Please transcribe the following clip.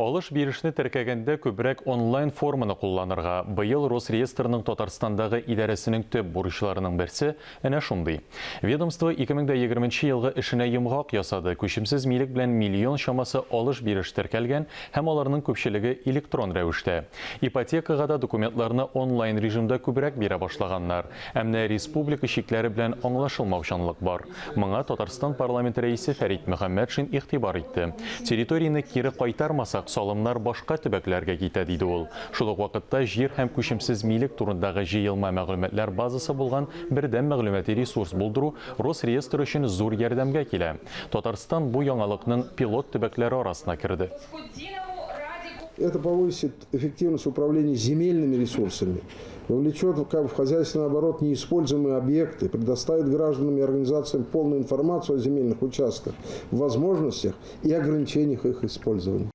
Алыш-бирешне теркәгәндә күбрәк онлайн форманы кулланырга. Быел Росреестрның Татарстандагы идарәсенең төп бурычларының берсе әнә шундый. Ведомство 2020 нче елгы эшенә йомгак ясады, күчемсез милек белән миллион чамасы алыш-биреш теркәлгән һәм аларның күпчелеге электрон рәвештә. Ипотекага да документларны онлайн режимда күбрәк бирә башлаганнар. Ә менә республика чикләре белән аңлашылмаучанлык бар. Моңа Татарстан парламенты рәисе Фәрит Мөхәммәтшин игътибар итте. Территорияне кире кайтармасак, салымнар башка төбәкләргә китә, диде ул. Шул ук вакытта җир һәм күчемсез милек турындагы җыелма мәгълүматлар базасы булган бердәм мәгълүмати ресурс булдыру Росреестр өчен зур ярдәмгә килә. Татарстан бу яңалыкның пилот төбәкләре арасына керде. Это повысит эффективность управления земельными ресурсами, вовлечет в хозяйственный оборот неиспользуемые объекты, предоставит гражданам и организациям полную информацию о земельных участках, возможностях и ограничениях их использования.